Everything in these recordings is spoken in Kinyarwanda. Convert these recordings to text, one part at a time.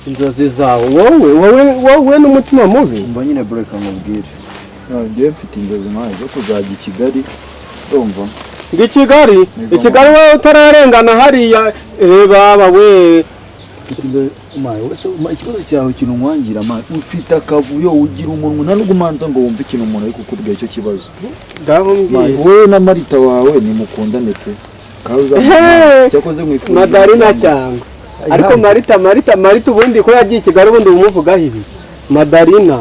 Inzozi zawe, wowe n'umutima mubi. Mba nyine, bureka nkubwire, njyewe mfite inzozi nkawe zo kuzajya i Kigali, urumva? Ngo i Kigali? I Kigali wowe utararengana hariya, baba we. Mfite inzozi mawe, wese ikibazo cyawe, ikintu nkwangira ma, ufite akavuyo, ugira umunwa, nta nubwo umanza ngo wumve ikintu umuntu ari kukubwira, icyo kibazo. Ngaho Ma, mbwira. Wowe na Marita wawe nimukundane pe, kawe uzamukunda cyakoze nkwifurije Madarina cyangwa ariko Marita, Marita, Marita, ubundi ko yagiye i Kigali, ubundi umuvugaho ibi Madarina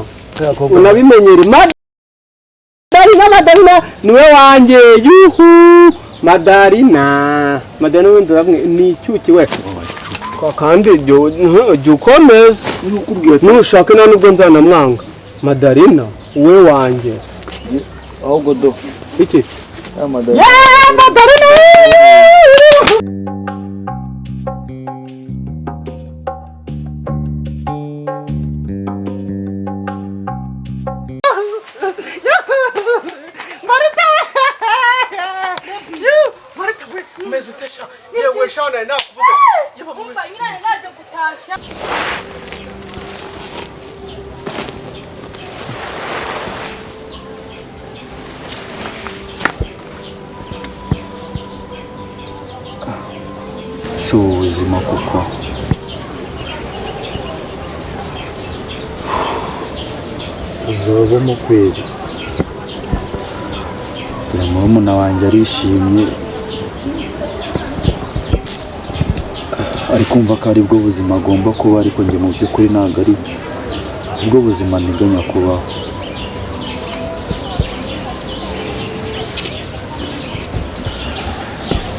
unabimenyere. Madarina, Madarina niwe wanjye, yuhu! Madarina, Madarina, ubundi uramwe ni icyuki we, kandi jya ukomeza nushaka, nta nubwo nzanamwanga. Madarina we wanjye. Ahubwo do Iki? Ya Madarina. Yeah, Madarina! Marita we! Marita we! Umeze ute sha? Yewe sha, nari nakubuze. Yewe we. Umva nyine, naje gutashya. Si ubu buzima, kuko uzabamo kweri. Dore murumuna wanjye arishimye, ari kumva ko aribwo buzima agomba kuba, ariko njye mu by'ukuri ntabwo ari si bwo buzima nteganya kubaho.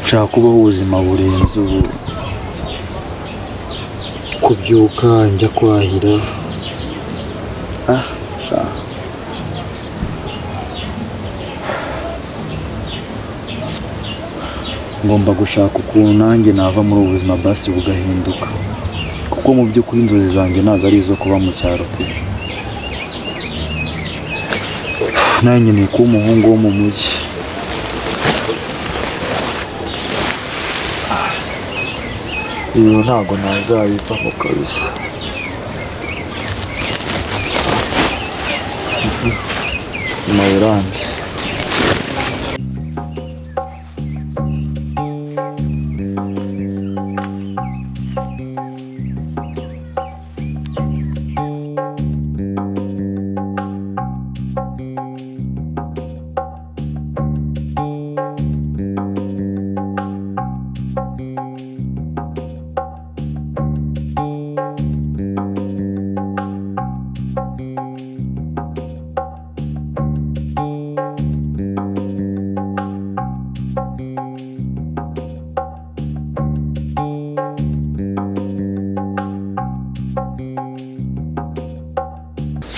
Nshaka kubaho ubuzima burenze ubu, kubyuka njya kwahira, ah sha. Ngomba gushaka ukuntu nanjye nava muri ubu buzima, basi bugahinduka, kuko mu by'ukuri inzozi zanjye ntabwo ari izo kuba mu cyaro pe. Nanjye nkeneye kuba umuhungu wo mu mujyi. Ibi ntabwo nazabivamo kabisa. Nyuma biranze.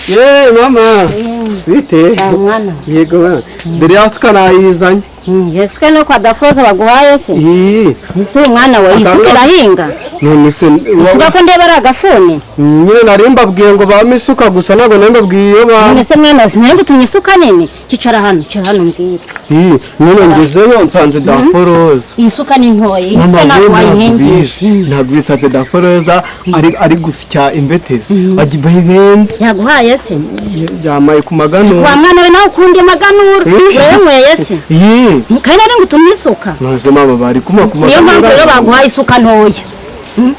Ye mama, bite? Mwana. Yego mama. Dore ya suka nayizanye. Yesuke no kwa dafoza baguhaye se? Ii. Ese mwana we, isuka irahinga? None se Isuka ko ndeba ari agafuni? Nyine nari mbabwiye ngo bame isuka gusa, ntabwo nari mbabwiye iyo ba None se mwana, sinari ngutumye isuka nini? Cicara hano, cicara hano mbwira. Ii, nyine ngezeyo nsanze daforoza. Iyi suka ni ntoya, iyi Mama suka we, ntabwo ntabwo wayihingisha. ubizi, ntabwo bitatse. Daforoza ari gusya imbetezi ajya bayibenze. Yaguhaye se? Yamaye ku maganura. Wa mwana we, nawe ukunda amaganura. Wewe nyweye se? Ii. Kandi nari ngutumye isuka. None mama, bari kuma ku Niyo mpamvu rero baguhaye isuka ntoya.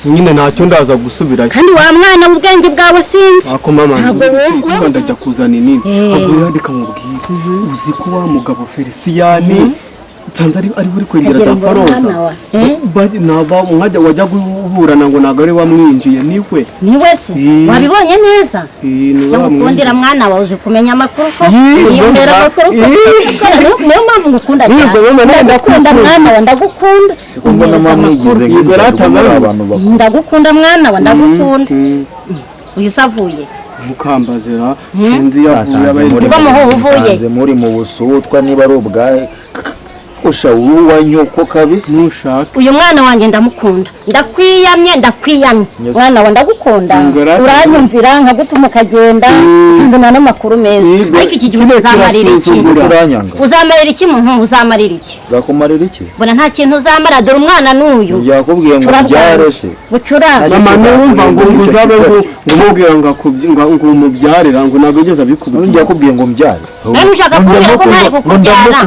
Nyine ntacyo, ndaza gusubirayo. Kandi wa mwana, ubwenge bwawe sinzi. Ako mama, Ntabwo isuka ndajya kuzana inini. Ahubwo yandika mubwire, uzi ko wa mugabo Feliciyani nsanze ari uri kwegera Kagira ngo Daforoza? mwana wa, eh? Naba mwajya wajya guburana ngo ntabwo ari wamwinjiye, niwe. Ni we se? Eh. Wabibonye neza? Eh, niwe Cyo wamwinjiye. ngukundira mwana wawe, uzi kumenya amakuru ko Yee, yiyongera mama. amakuru ko Yee. niyo mpamvu ngukunda Yego, cyane. mama, nawe Ndagukunda. ndakukunda. Mwana wa, ndagukunda. Mbona Unyohereza mwamwigize amakuru. Yego, rata nk'inzara muri mama. abantu bakuru. Ndagukunda mwana wa, ndagukunda. Mm. Uyu se avuye? Mukambazira sinzi yavuye Basanze abaye. muri Uva muho uvuye. Nsanze muri mu busutwa, niba ari ubwahe usha uwa nyoko kabisa. Nushaka. Uyu mwana wanjye ndamukunda, ndakwiyamye, ndakwiyamye. Yes. Mwana wa, ndagukunda. Ngorate. Uranyumvira nkagutuma ukagenda, nkazana n'amakuru meza. Yego, Ariko iki gihe kino uzamarira iki? kirasuzugura. Uranyanga. Uzamarira iki muntu? Uzamarira iki? Uzakumarira iki? Mbona nta kintu uzamara. Dore umwana n'uyu. Yakubwiye ngo ubyare se? Bucura. Mama, numva ngo uzabe ngo umubwira ngo ngo umubyarira, ngo ntabwo yigeze abikubwira. Nongeye yakubwiye ngo mbyare? Nawe ushaka kumbwira ko ntari kukubyara?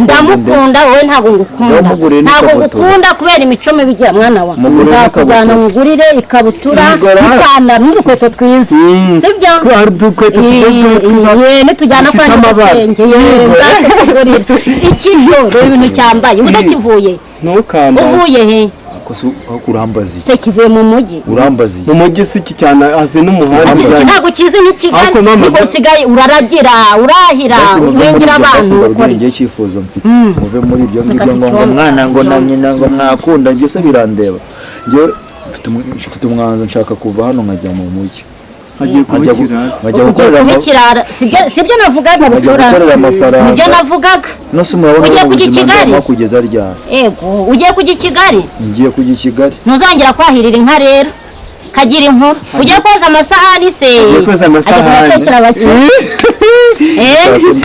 Ndamukunda, wowe ntabwo ngukunda. Ndamuguriye Ntabwo n'ikabutura. ngukunda kubera imico mibi ugira, mwana wa. Mugurire Nzakujyana n'ikabutura. ngugurire ikabutura Ngora. n'ipantaro n'udukweto twiza. Sibyo? Ko hari udukweto tugezweho twiza. Ye, nitujyana kwa Dufite amabara. nyirasenge, ye, nzakugurira ikiyo. Reba ibintu cyambaye ubuze, kivuye Ntukambaze. Uvuye he? Urambaza iki? Se kivuye mu mujyi? Urambaza iki? Mu mujyi si iki cyane, azi n'umuhanda. Iki Ujyanye. ntabwo kizi nk'ikigali. Ariko mama, Niko usigaye uraragira, urahira, Basi muve muri wingira ibyo, basi abantu, mbabwire ukora ngiye iki? icyifuzo mfite, muve muri ibyo Reka ngibyo ngo tucyumve, mwana ngo na tucyumve. nyina ngo mwakunda, ibyo se birandeba? Njyewe mfite umwanzuro, nshaka kuva hano nkajya mu mujyi. Agiye kuba Nkajya ikirara. nkajya Ugiye gukorera kuba ikirara, sibyo navugaga? Nkajya Bucura, gukorera amafaranga. nibyo navugaga. Nose murabona Ugiye ubu kujya i buzima Kigali? ndimo kugeza ryari? Ego, ugiye kujya i Kigali? Ngiye kujya i Kigali. Ntuzongera kwahirira inka rero, kagira inkuru. Ugiye koza amasahani se? Ugiye koza amasahani. Agiye gutekera abakire.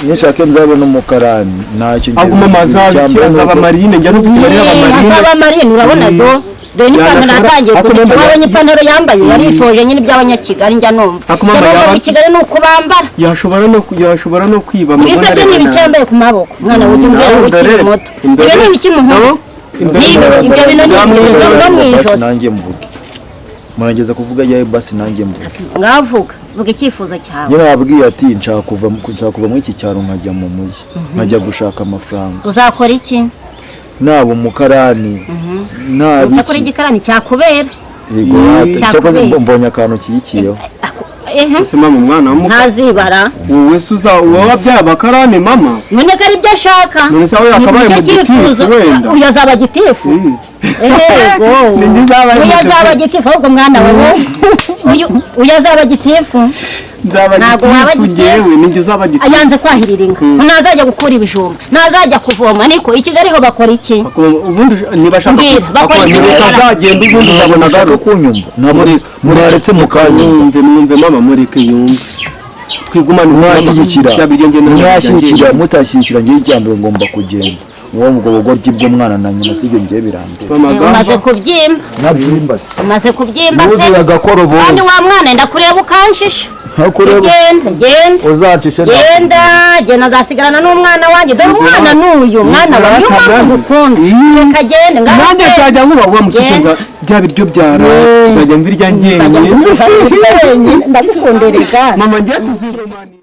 Nishake nzabe n'umukarani, ntacyo ngiye. Aguma amazaba iki? Icyambere Azaba nuko- marine, njya n'ufite marine, aba marine. Azaba marine, urabona do, dore n'ipantaro. Yanashobora- Yatangiye Ariko kuzica. mama Wabonye ipantaro yambaye? Yarisoje nyine iby'abanyakigali, njya numva. Ariko mama Njya numva mu Kigali ni uko bambara. Yashobora no kwiba. Ibi se byo ni ibiki yambaye ku maboko? Mwana, ujya umbwira ngo ukiri muto, ibyo ni ibiki muhungu? Ni ibiki? Ibyo bintu ni ibiki no mu Basi ijosi? nanjye mvuge, murangeza kuvuga yawe, basi nanjye mvuge. Ngavuga, vuga icyifuzo cyawe. Nyine wabwiye ati nshaka kuva muri iki cyaro nkajya mu mujyi, nkajya gushaka amafaranga. Uzakora iki? Naba umukarani, naba Cyakora iki. igikarani cyakubera. Yego, cyakoze. Cyakubera. Mbonye akantu kiyikiyeho. Ehe. Ese mama, umwana w'umuka Ntazibara. Wowe se uza wowe wabyaye abakarani, mama? None ko ari byo ashaka. None se aho yakabaye Nicyo mu gitifu cyifuzo. wenda? Uyu azaba gitifu. Yego. Ni njye uzaba Uyu gitifu. azaba gitifu ahubwo, mwana wawe uyu azaba gitifu. Nzaba Ntabwo waba gitifu. gitifu. Njyewe ni njye uzaba gitifu. Ayanze kwahirira inka, ntazajya gukura ibijumba, ntazajya kuvoma. Niko i Kigali ho bakora iki? Ubundi niba ashaka Mbwira, bakora iki? reka azagenda, ubundi uzabona Mushaka agarutse. kunyumva? Ntabwo muraretse mukanyumva. Mwumve, mwumve mama, mureke yumve, twigumane. Mwashyigikira, Bya biryo njye ntabwo mwashyigikira, mutashyigikira, ngiye icya mbere ngomba kugenda. Uwo ubwo bugoryi bw'umwana na nyina sibyo, ngiye birandeba. Umaze kubyimba. Nabyimba se? Umaze kubyimba pe. Nuzuye agakoroboyi. Kandi wa mwana, ndakureba ukanshisha. Ntakureba. Genda, genda. Uzacishe. Genda, genda, nzasigarana n'umwana wanjye. Dore umwana n'uyu mwana wawe, niyo mpamvu ngukunda. Reka gende ngaho. Nanjye Genda. nzajya nkuba wa mukecuru. Genda. Bya biryo byara nzajya mbirya njyenyine. Nzajya mbirya njyenyine. Ndagukunda erega. Mama, njye tuzigumane.